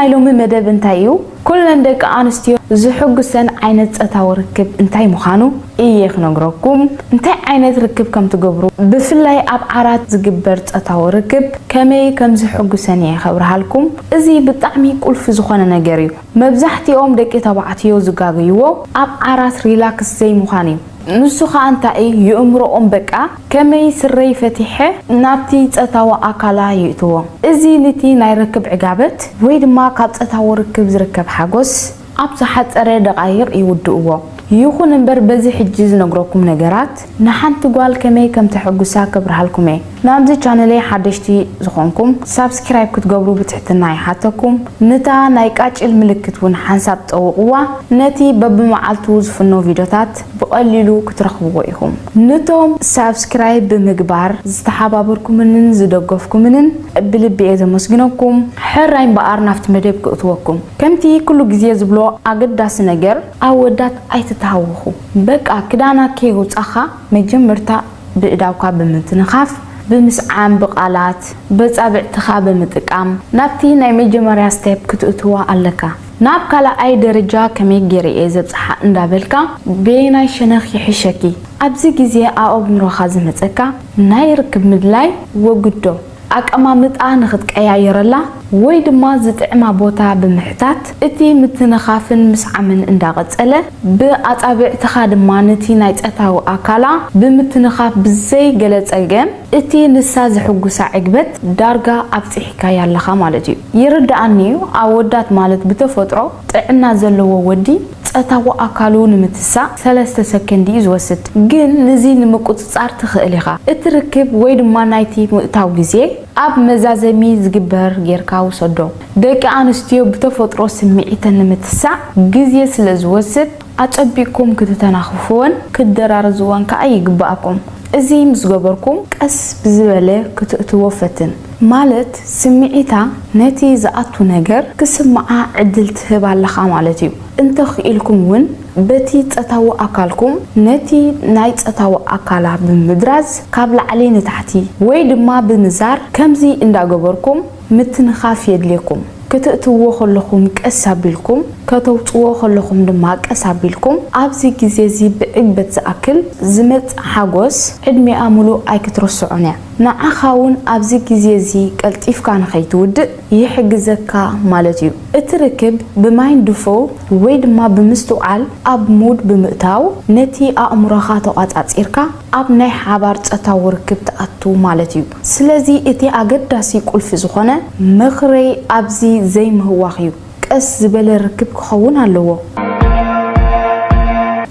ናይ ሎሚ መደብ እንታይ እዩ? ኩለን ደቂ ኣንስትዮ ዝሕጉሰን ዓይነት ጾታዊ ርክብ እንታይ ምዃኑ እየ ክነግረኩም። እንታይ ዓይነት ርክብ ከም ትገብሩ፣ ብፍላይ ኣብ ዓራት ዝግበር ጾታዊ ርክብ ከመይ ከም ዝሕጉሰን እየ ከብርሃልኩም። እዚ ብጣዕሚ ቁልፊ ዝኾነ ነገር እዩ። መብዛሕትኦም ደቂ ተባዕትዮ ዝጋገይዎ ኣብ ዓራት ሪላክስ ዘይምዃን እዩ። ንሱ ኸኣ እንታይ እዩ? የእምሮኦም በቃ ከመይ ስረይ ፈቲሐ ናብቲ ጾታዊ ኣካላ ይእትዎ። እዚ ንቲ ናይ ርክብ ዕጋበት ወይ ድማ ካብ ጾታዊ ርክብ ዝርከብ ሓጎስ ኣብ ዝሓጸረ ደቓይቕ ይውድእዎ። ይኹን እምበር በዚ ሕጂ ዝነግረኩም ነገራት ንሓንቲ ጓል ከመይ ከም ተሐጉሳ ከብርሃልኩም እየ። ናብዚ ቻነለይ ሓደሽቲ ዝኾንኩም ሳብስክራይብ ክትገብሩ ብትሕትና ይሓተኩም። ነታ ናይ ቃጭል ምልክት እውን ሓንሳብ ጠውቕዋ፣ ነቲ በብመዓልቱ ዝፍኖ ቪዲዮታት ብቐሊሉ ክትረኽብዎ ኢኹም። ነቶም ሳብስክራይብ ብምግባር ዝተሓባበርኩምንን ዝደገፍኩምንን ብልቢ እየ ዘመስግነኩም። ሕራይ እምበኣር ናብቲ መደብ ክእትወኩም። ከምቲ ኩሉ ግዜ ዝብሎ ኣገዳሲ ነገር ኣወዳት ኣይትተሃወኹ። በቃ ክዳና ከይውጻኻ መጀመርታ ብእዳውካ ብምትንኻፍ፣ ብምስዓም፣ ብቓላት፣ በጻብዕትኻ ብምጥቃም ናብቲ ናይ መጀመርያ ስቴፕ ክትእትዋ ኣለካ። ናብ ካልኣይ ደረጃ ከመይ ገይረ እየ ዘብጽሓ እንዳበልካ በየናይ ሸነኽ ይሕሸኪ? ኣብዚ ግዜ ኣእምሮኻ ዝመጸካ ናይ ርክብ ምድላይ ወግዶ። ኣቀማምጣ ንኽትቀያየረላ ወይ ድማ ዝጥዕማ ቦታ ብምሕታት፣ እቲ ምትንኻፍን ምስዓምን እንዳቐጸለ፣ ብኣጻብዕትኻ ድማ ነቲ ናይ ጸታዊ ኣካላ ብምትንኻፍ ብዘይ ገለ ጸገም፣ እቲ ንሳ ዝሕጉሳ ዕግበት ዳርጋ ኣብጺሕካያ ኣለኻ ማለት እዩ። ይርድኣኒ እዩ፣ ኣወዳት ማለት ብተፈጥሮ ጥዕና ዘለዎ ወዲ ጸታዊ ኣካሉ ንምትሳእ ሰለስተ ሰከንድ እዩ ዝወስድ። ግን ንዚ ንምቁጽጻር ትኽእል ኢኻ። እቲ ርክብ ወይ ድማ ናይቲ ምእታው ግዜ ኣብ መዛዘሚ ዝግበር ጌርካ ውሰዶ። ደቂ ኣንስትዮ ብተፈጥሮ ስምዒተን ንምትሳእ ግዜ ስለ ዝወስድ፣ ኣጸቢቕኩም ክትተናኽፍወን ክትደራረዝወን ከኣ ይግብኣኩም። እዚ ምስ ገበርኩም፣ ቀስ ብዝበለ ክትእትዎ ፈትን። ማለት፣ ስምዒታ ነቲ ዝኣቱ ነገር ክስምዓ ዕድል ትህብ ኣለኻ ማለት እዩ። እንተ ኽኢልኩም እውን፣ በቲ ጸታዊ ኣካልኩም ነቲ ናይ ጸታዊ ኣካላ ብምድራዝ፣ ካብ ላዕሊ ንታሕቲ ወይ ድማ ብምዛር፣ ከምዚ እንዳገበርኩም ምትንኻፍ የድልየኩም። ክትእትዎ ከለኹም ቀስ ኣቢልኩም፣ ከተውጽዎ ከለኹም ድማ ቀስ ኣቢልኩም። ኣብዚ ግዜ እዚ ብዕግበት ዝኣክል ዝመጽእ ሓጎስ ዕድሚኣ ምሉእ ኣይክትርስዖን እያ። ንዓኻ እውን ኣብዚ ግዜ እዚ ቀልጢፍካ ንኸይትውድእ ይሕግዘካ ማለት እዩ። እቲ ርክብ ብማይንድፉል ወይ ድማ ብምስትውዓል ኣብ ሙድ ብምእታው ነቲ ኣእምሮኻ ተቋጻጺርካ ኣብ ናይ ሓባር ጾታዊ ርክብ ትኣቱ ማለት እዩ። ስለዚ እቲ ኣገዳሲ ቁልፊ ዝኾነ ምኽረይ ኣብዚ ዘይምህዋኽ እዩ። ቀስ ዝበለ ርክብ ክኸውን ኣለዎ።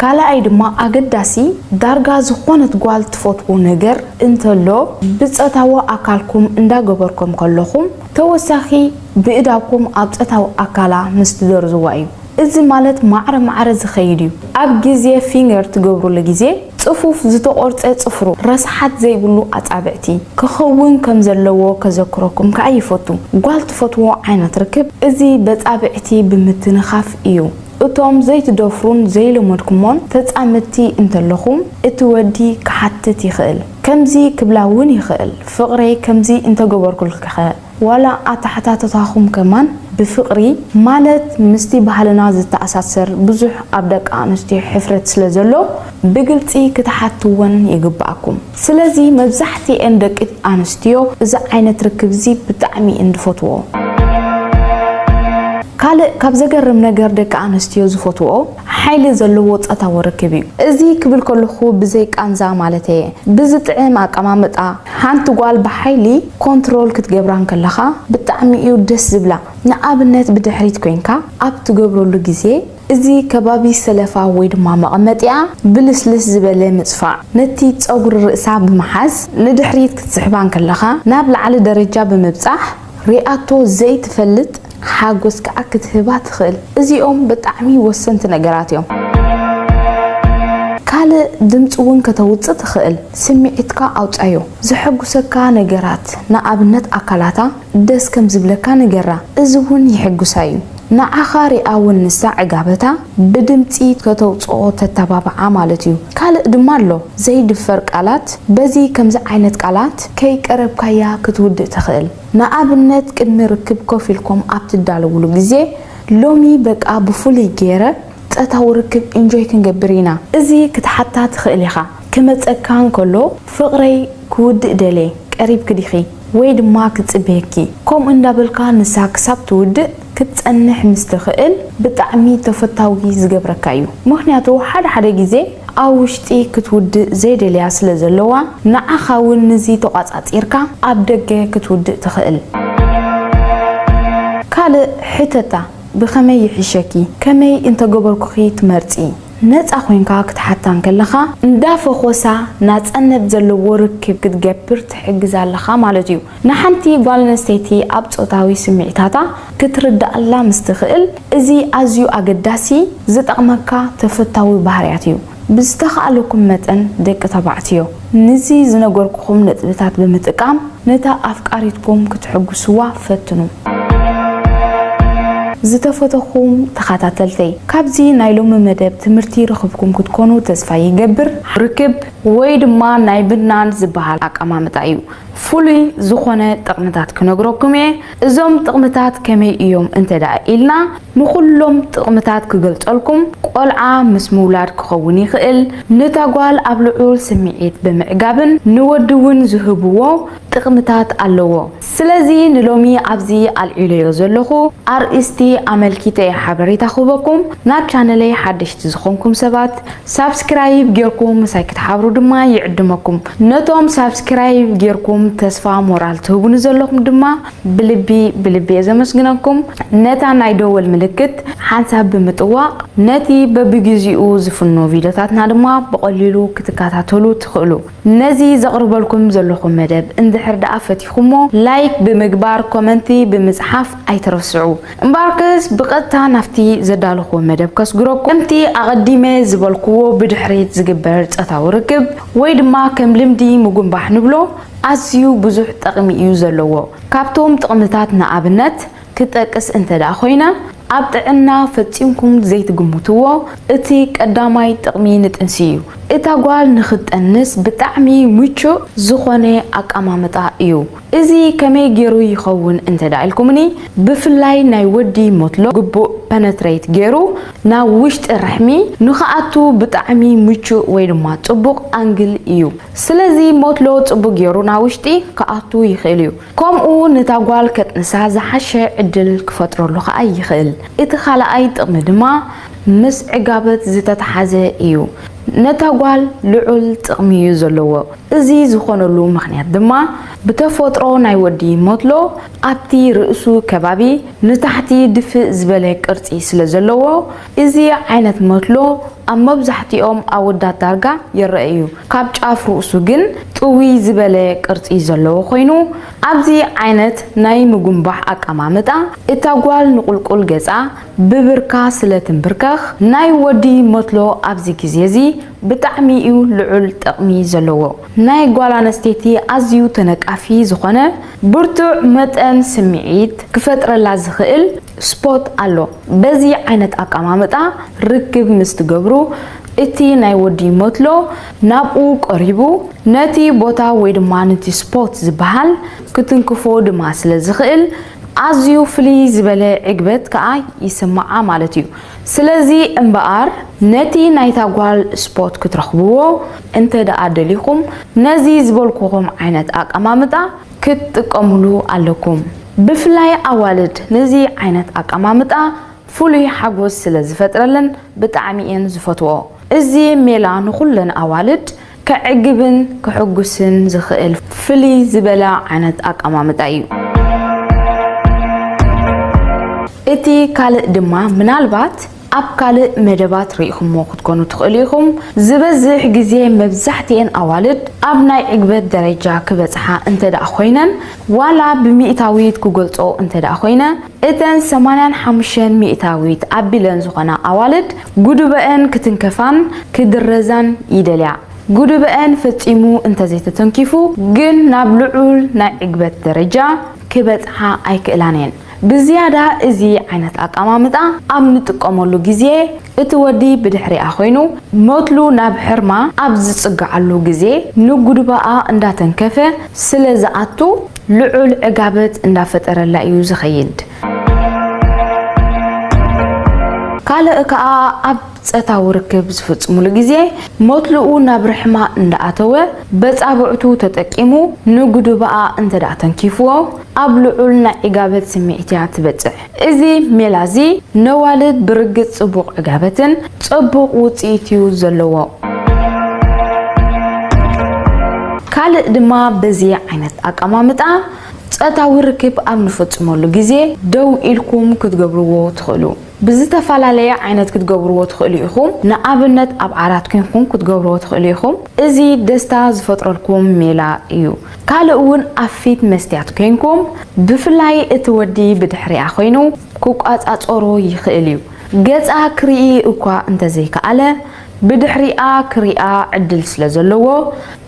ካልኣይ ድማ ኣገዳሲ፣ ዳርጋ ዝኾነት ጓል ትፈትዎ ነገር እንተሎ፣ ብጾታዊ ኣካልኩም እንዳገበርኩም ከለኹም፣ ተወሳኺ ብእዳውኩም ኣብ ጾታዊ ኣካላ ምስ ትደርዝዋ እዩ። እዚ ማለት ማዕረ ማዕረ ዝኸይድ እዩ። ኣብ ግዜ ፊንገር ትገብሩሉ ግዜ፣ ጽፉፍ ዝተቖርጸ ጽፍሩ፣ ረስሓት ዘይብሉ ኣጻብዕቲ ክኸውን ከም ዘለዎ ከዘክረኩም ከኣ ይፈቱ። ጓል ትፈትዎ ዓይነት ርክብ እዚ በጻብዕቲ ብምትንኻፍ እዩ። እቶም ዘይትደፍሩን ዘይለመድኩሞን ተጻመድቲ እንተለኹም፣ እቲ ወዲ ክሓትት ይኽእል። ከምዚ ክብላ እውን ይኽእል፣ "ፍቕረይ ከምዚ እንተገበርኩልኪኸ?" ዋላ ኣተሓታትታኹም ከማን ብፍቕሪ፣ ማለት ምስቲ ባህልና ዝተኣሳሰር ብዙሕ ኣብ ደቂ ኣንስትዮ ሕፍረት ስለ ዘሎ፣ ብግልጺ ክትሓትወን ይግብኣኩም። ስለዚ መብዛሕትኤን ደቂ ኣንስትዮ እዚ ዓይነት ርክብ እዚ ብጣዕሚ እየን ዝፈትዎ። ካልእ ካብ ዘገርም ነገር ደቂ ኣንስትዮ ዝፈትዎ ሓይሊ ዘለዎ ጾታዊ ርክብ እዩ። እዚ ክብል ከለኹ ብዘይ ቃንዛ ማለተይ እየ። ብዝጥዕም ኣቀማምጣ፣ ሓንቲ ጓል ብሓይሊ ኮንትሮል ክትገብራ እንከለኻ ብጣዕሚ እዩ ደስ ዝብላ። ንኣብነት ብድሕሪት ኮይንካ ኣብ ትገብረሉ ግዜ፣ እዚ ከባቢ ሰለፋ ወይ ድማ መቐመጢኣ ብልስልስ ዝበለ ምጽፋዕ፣ ነቲ ጸጉሪ ርእሳ ብምሓዝ ንድሕሪት ክትስሕባ እንከለኻ ናብ ላዕሊ ደረጃ ብምብጻሕ ሪኣቶ ዘይትፈልጥ ሓጎስ ከኣ ክትህባ ትኽእል። እዚኦም ብጣዕሚ ወሰንቲ ነገራት እዮም። ካልእ ድምጺ እውን ከተውጽእ ትኽእል። ስምዒትካ ኣውጻዮ። ዘሐጉሰካ ነገራት፣ ንኣብነት ኣካላታ ደስ ከም ዝብለካ ንገራ። እዚ እውን ይሕጉሳ እዩ። ንዓኻ ሪኣ እውን ንሳ ዕጋበታ ብድምጺ ከተውጽኦ ተተባብዓ ማለት እዩ። ካልእ ድማ ኣሎ ዘይድፈር ቃላት። በዚ ከምዚ ዓይነት ቃላት ከይቀረብካያ ክትውድእ ትኽእል። ንኣብነት ቅድሚ ርክብ ኮፍ ኢልኩም ኣብ ትዳለውሉ ግዜ፣ ሎሚ በቃ ብፍሉይ ገይረ ጸታዊ ርክብ ኢንጆይ ክንገብር ኢና። እዚ ክትሓታ ትኽእል ኢኻ። ክመጸካ እንከሎ፣ ፍቕረይ ክውድእ ደልየ፣ ቀሪብኪ ዲኺ? ወይ ድማ ክጽበየኪ? ከምኡ እንዳበልካ ንሳ ክሳብ ትውድእ ክትጸንሕ ምስ ትኽእል ብጣዕሚ ተፈታዊ ዝገብረካ እዩ። ምኽንያቱ ሓደ ሓደ ግዜ ኣብ ውሽጢ ክትውድእ ዘይደልያ ስለ ዘለዋ ንዓኻ እውን ንዚ ተቋጻጺርካ ኣብ ደገ ክትውድእ ትኽእል። ካልእ ሕተታ፣ ብኸመይ ይሕሸኪ? ከመይ እንተገበርኩኺ ትመርጺ? ነጻ ኮይንካ ክትሓታ እንከለኻ እንዳፈኾሳ ናጻነት ዘለዎ ርክብ ክትገብር ትሕግዛ ኣለኻ ማለት እዩ። ንሓንቲ ጓል ኣንስተይቲ ኣብ ጾታዊ ስምዒታታ ክትርድኣላ ምስ ትኽእል፣ እዚ ኣዝዩ ኣገዳሲ ዝጠቕመካ ተፈታዊ ባህርያት እዩ። ብዝተኻእለኩም መጠን ደቂ ተባዕትዮ፣ ንዚ ዝነገርኩኹም ነጥብታት ብምጥቃም ነታ ኣፍቃሪትኩም ክትሕጉስዋ ፈትኑ። ዝተፈተኹም ተኸታተልተይ፣ ካብዚ ናይ ሎሚ መደብ ትምህርቲ ረኽብኩም ክትኮኑ ተስፋ ይገብር። ርክብ ወይ ድማ ናይ ብናን ዝበሃል ኣቀማምጣ እዩ። ፍሉይ ዝኾነ ጥቕምታት ክነግረኩም እየ። እዞም ጥቕምታት ከመይ እዮም እንተ ደኣ ኢልና፣ ንኹሎም ጥቕምታት ክገልጸልኩም፣ ቆልዓ ምስ ምውላድ ክኸውን ይኽእል፣ ነታ ጓል ኣብ ልዑል ስምዒት ብምዕጋብን ንወዲ እውን ዝህብዎ ጥቕምታት ኣለዎ። ስለዚ ንሎሚ ኣብዚ ኣልዒለዮ ዘለኹ ኣርእስቲ ኣመልኪተ እየ ሓበሬታ ክህበኩም። ናብ ቻነለይ ሓደሽቲ ዝኾንኩም ሰባት ሳብስክራይብ ጌርኩም ምሳይ ክትሓብሩ ድማ ይዕድመኩም። ነቶም ሳብስክራይብ ጌርኩም ተስፋ ሞራል ትህቡኒ ዘለኹም ድማ ብልቢ ብልቢ እየ ዘመስግነኩም። ነታ ናይ ደወል ምልክት ሓንሳብ ብምጥዋቕ ነቲ በብግዜኡ ዝፍኖ ቪድዮታትና ድማ ብቐሊሉ ክትከታተሉ ትኽእሉ። ነዚ ዘቕርበልኩም ዘለኹ መደብ እንድሕር ደኣ ፈቲኹሞ፣ ላይክ ብምግባር፣ ኮመንቲ ብምጽሓፍ ኣይትረስዑ። እምበኣርከስ ብቐጥታ ናብቲ ዘዳለኹዎ መደብ ከስግረኩም። ከምቲ ኣቐዲመ ዝበልኩዎ፣ ብድሕሪት ዝግበር ጾታዊ ርክብ ወይ ድማ ከም ልምዲ ምጉንባሕ ንብሎ ኣዝዩ ብዙሕ ጠቕሚ እዩ ዘለዎ። ካብቶም ጥቕምታት ንኣብነት ክጠቅስ እንተ ደኣ ኮይነ፣ ኣብ ጥዕና ፈጺምኩም ዘይትግምትዎ እቲ ቀዳማይ ጥቕሚ ንጥንሲ እዩ። እታ ጓል ንኽትጠንስ ብጣዕሚ ምቹእ ዝኾነ ኣቀማምጣ እዩ። እዚ ከመይ ገይሩ ይኸውን እንተ ደኣ ኢልኩምኒ፣ ብፍላይ ናይ ወዲ ሞትሎ ግቡእ ፐነትሬት ገይሩ ናብ ውሽጢ ርሕሚ ንኽኣቱ ብጣዕሚ ምቹእ ወይ ድማ ጽቡቕ ኣንግል እዩ። ስለዚ ሞትሎ ጽቡቕ ገይሩ ናብ ውሽጢ ክኣቱ ይኽእል እዩ። ከምኡ ነታ ጓል ከጥንሳ ዝሓሸ ዕድል ክፈጥረሉ ከኣ ይኽእል። እቲ ካልኣይ ጥቕሚ ድማ ምስ ዕጋበት ዝተተሓዘ እዩ። ነታ ጓል ልዑል ጥቕሚ እዩ ዘለዎ። እዚ ዝኾነሉ ምኽንያት ድማ ብተፈጥሮ ናይ ወዲ ሞትሎ ኣብቲ ርእሱ ከባቢ ንታሕቲ ድፍእ ዝበለ ቅርጺ ስለ ዘለዎ፣ እዚ ዓይነት ሞትሎ ኣብ መብዛሕትኦም ኣወዳት ዳርጋ ይረአ እዩ። ካብ ጫፍ ርእሱ ግን ጥውይ ዝበለ ቅርጺ ዘለዎ ኮይኑ፣ ኣብዚ ዓይነት ናይ ምጉንባሕ ኣቀማምጣ እታ ጓል ንቑልቁል ገጻ ብብርካ ስለ ትንብርከኽ፣ ናይ ወዲ ሞትሎ ኣብዚ ግዜ እዚ ብጣዕሚ እዩ ልዑል ጥቕሚ ዘለዎ። ናይ ጓል ኣንስተይቲ ኣዝዩ ተነቃፊ ዝኾነ ብርቱዕ መጠን ስምዒት ክፈጥረላ ዝኽእል ስፖት ኣሎ። በዚ ዓይነት ኣቀማምጣ ርክብ ምስ ትገብሩ፣ እቲ ናይ ወዲ ሞትሎ ናብኡ ቀሪቡ፣ ነቲ ቦታ ወይ ድማ ነቲ ስፖት ዝበሃል ክትንክፎ ድማ ስለ ዝኽእል፣ ኣዝዩ ፍልይ ዝበለ ዕግበት ከኣ ይስምዓ ማለት እዩ። ስለዚ እምበኣር፣ ነቲ ናይታ ጓል ስፖት ክትረኽብዎ እንተ ደኣ ደሊኹም፣ ነዚ ዝበልኩኹም ዓይነት ኣቀማምጣ ክትጥቀሙሉ ኣለኩም። ብፍላይ ኣዋልድ ነዚ ዓይነት ኣቀማምጣ ፍሉይ ሓጎስ ስለ ዝፈጥረለን ብጣዕሚ እየን ዝፈትዎ። እዚ ሜላ ንኹለን ኣዋልድ ከዕግብን ከሐጉስን ዝኽእል ፍልይ ዝበለ ዓይነት ኣቀማምጣ እዩ። እቲ ካልእ ድማ ምናልባት ኣብ ካልእ መደባት ርኢኹሞ ክትኮኑ ትኽእሉ ኢኹም። ዝበዝሕ ግዜ መብዛሕትኤን ኣዋልድ ኣብ ናይ ዕግበት ደረጃ ክበጽሓ እንተ ደኣ ኮይነን፣ ዋላ ብሚእታዊት ክገልጾ እንተ ደኣ ኮይነ፣ እተን ሰማንያን ሓሙሽተን ሚእታዊት ኣቢለን ዝኾና ኣዋልድ ጉድበአን ክትንከፋን ክድረዛን ይደልያ። ጉድበአን ፈጺሙ እንተዘይተተንኪፉ ግን ናብ ልዑል ናይ ዕግበት ደረጃ ክበጽሓ ኣይክእላን እየን። ብዝያዳ እዚ ዓይነት ኣቀማምጣ ኣብ ንጥቀመሉ ግዜ፣ እቲ ወዲ ብድሕሪኣ ኮይኑ ሞትሉ ናብ ሕርማ ኣብ ዝጽግዓሉ ግዜ፣ ንጉድባኣ እንዳተንከፈ ስለ ዝኣቱ፣ ልዑል ዕጋበት እንዳፈጠረላ እዩ ዝኸይድ። ካልእ ከኣ ኣብ ጸታዊ ርክብ ዝፍጽሙሉ ግዜ፣ ሞትልኡ ናብ ርሕማ እንዳኣተወ፣ በጻብዕቱ ተጠቂሙ ንጉድባኣ እንተ ደኣ ተንኪፍዎ፣ ኣብ ልዑል ናይ ዕጋበት ስምዒት እያ ትበጽሕ። እዚ ሜላ እዚ ነዋልድ ብርግጽ ጽቡቕ ዕጋበትን ጽቡቕ ውጽኢት እዩ ዘለዎ። ካልእ ድማ በዚ ዓይነት ኣቀማምጣ ጸታዊ ርክብ ኣብ ንፍጽመሉ ግዜ ደው ኢልኩም ክትገብርዎ ትኽእሉ። ብዝተፈላለየ ዓይነት ክትገብርዎ ትኽእሉ ኢኹም። ንኣብነት ኣብ ዓራት ኮንኩም ክትገብርዎ ትኽእሉ ኢኹም። እዚ ደስታ ዝፈጥረልኩም ሜላ እዩ። ካልእ እውን ኣብ ፊት መስትያት ኮንኩም፣ ብፍላይ እቲ ወዲ ብድሕሪኣ ኮይኑ ክቋጻጸሮ ይኽእል እዩ። ገጻ ክርኢ እኳ እንተዘይከኣለ፣ ብድሕሪኣ ክሪኣ ዕድል ስለ ዘለዎ፣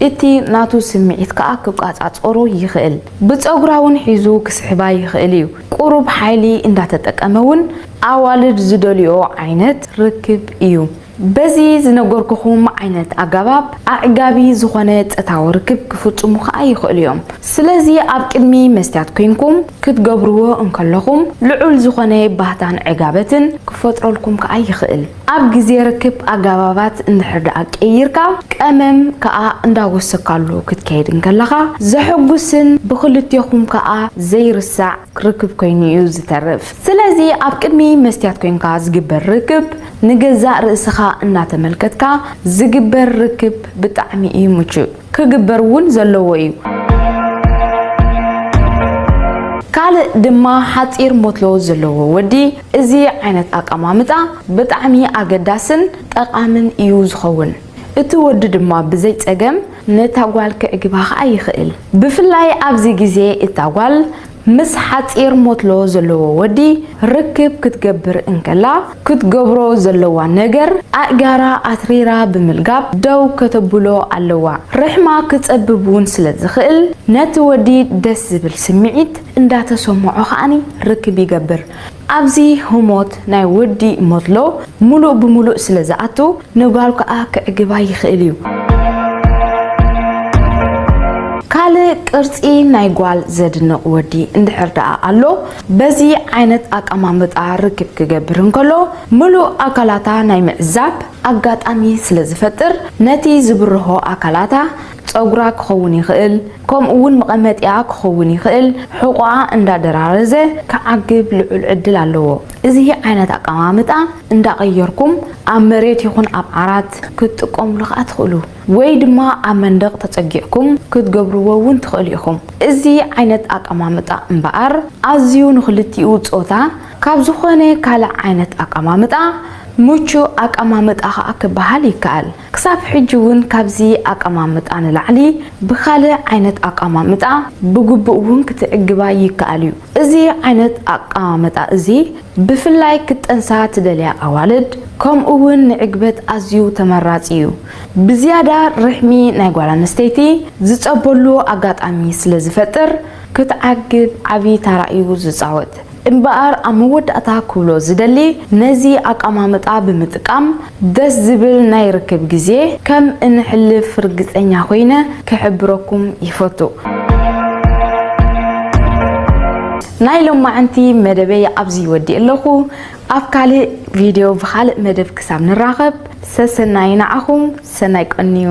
እቲ ናቱ ስምዒት ከኣ ክቋጻጸሮ ይኽእል። ብጸጉራ እውን ሒዙ ክስሕባ ይኽእል እዩ። ቁሩብ ሓይሊ እንዳተጠቀመ እውን ኣዋልድ ዝደልዮ ዓይነት ርክብ እዩ። በዚ ዝነገርኩኹም ዓይነት ኣገባብ ኣዕጋቢ ዝኾነ ጸታዊ ርክብ ክፍጽሙ ከኣ ይኽእሉ እዮም። ስለዚ ኣብ ቅድሚ መስትያት ኮይንኩም ክትገብርዎ እንከለኹም ልዑል ዝኾነ ባህታን ዕጋበትን ክፈጥረልኩም ከኣ ይኽእል። ኣብ ግዜ ርክብ ኣገባባት እንድሕር ደኣ ቀይርካ ቀመም ከኣ እንዳወሰካሉ ክትከይድ እንከለኻ ዘሐጉስን ብኽልቴኹም ከኣ ዘይርሳዕ ርክብ ኮይኑ እዩ ዝተርፍ። ስለዚ ኣብ ቅድሚ መስትያት ኮይንካ ዝግበር ርክብ ንገዛእ ርእስኻ እናተመልከትካ ዝግበር ርክብ ብጣዕሚ እዩ ምቹእ። ክግበር እውን ዘለዎ እዩ። ካልእ ድማ ሓጺር ሞትሎ ዘለዎ ወዲ እዚ ዓይነት ኣቀማምጣ ብጣዕሚ ኣገዳስን ጠቓምን እዩ ዝኸውን። እቲ ወዲ ድማ ብዘይ ጸገም ነታ ጓል ክዕግባ ኸኣ ይኽእል። ብፍላይ ኣብዚ ግዜ እታ ጓል ምስ ሓጺር ሞትሎ ዘለዎ ወዲ ርክብ ክትገብር እንከላ ክትገብሮ ዘለዋ ነገር ኣእጋራ ኣትሪራ ብምልጋብ ደው ከተብሎ ኣለዋ። ርሕማ ክጸብብ እውን ስለ ዝኽእል ነቲ ወዲ ደስ ዝብል ስምዒት እንዳተሰምዖ ኸኣኒ ርክብ ይገብር። ኣብዚ ህሞት ናይ ወዲ ሞትሎ ሙሉእ ብሙሉእ ስለ ዝኣቱ ንጓል ከኣ ክዕግባ ይኽእል እዩ። ካልእ ቅርጺ ናይ ጓል ዘድንቕ ወዲ እንድሕር ደኣ ኣሎ፣ በዚ ዓይነት ኣቀማምጣ ርክብ ክገብር እንከሎ፣ ምሉእ ኣካላታ ናይ ምዕዛብ ኣጋጣሚ ስለ ዝፈጥር፣ ነቲ ዝብርሆ ኣካላታ፣ ጸጉራ ክኸውን ይኽእል፣ ከምኡ እውን መቐመጢኣ ክኸውን ይኽእል፣ ሕቖኣ እንዳደራረዘ ክዓግብ ልዑል ዕድል ኣለዎ። እዚ ዓይነት ኣቀማምጣ እንዳቐየርኩም ኣብ መሬት ይኹን ኣብ ዓራት ክትጥቀሙሉ ከኣ ትኽእሉ። ወይ ድማ ኣብ መንደቕ ተጸጊዕኩም ክትገብርዎ እውን ትኽእሉ ኢኹም። እዚ ዓይነት ኣቀማምጣ እምበኣር ኣዝዩ ንኽልቲኡ ጾታ ካብ ዝኾነ ካልእ ዓይነት ኣቀማምጣ ምቹእ ኣቀማምጣ ከኣ ክበሃል ይከኣል። ክሳብ ሕጂ እውን ካብዚ ኣቀማምጣ ንላዕሊ ብኻልእ ዓይነት ኣቀማምጣ ብግቡእ እውን ክትዕግባ ይከኣል እዩ። እዚ ዓይነት ኣቀማምጣ እዚ ብፍላይ ክትጠንሳ ትደልያ ኣዋልድ ከምኡ እውን ንዕግበት ኣዝዩ ተመራጺ እዩ። ብዝያዳ ርሕሚ ናይ ጓል ኣንስተይቲ ዝጸበሉ ኣጋጣሚ ስለ ዝፈጥር ክትዓግብ ዓቢ ተራ እዩ ዝጻወት። እምበኣር ኣብ መወዳእታ ክብሎ ዝደሊ ነዚ ኣቀማምጣ ብምጥቃም ደስ ዝብል ናይ ርክብ ግዜ ከም እንሕልፍ ርግጸኛ ኮይነ ክሕብረኩም ይፈቱ። ናይ ሎማዓንቲ መደበይ ኣብዚ ወዲእ ኣለኹ። ኣብ ካልእ ቪድዮ ብኻልእ መደብ ክሳብ ንራኸብ ሰሰናዩ ንዓኹም፣ ሰናይ ቀንዩ።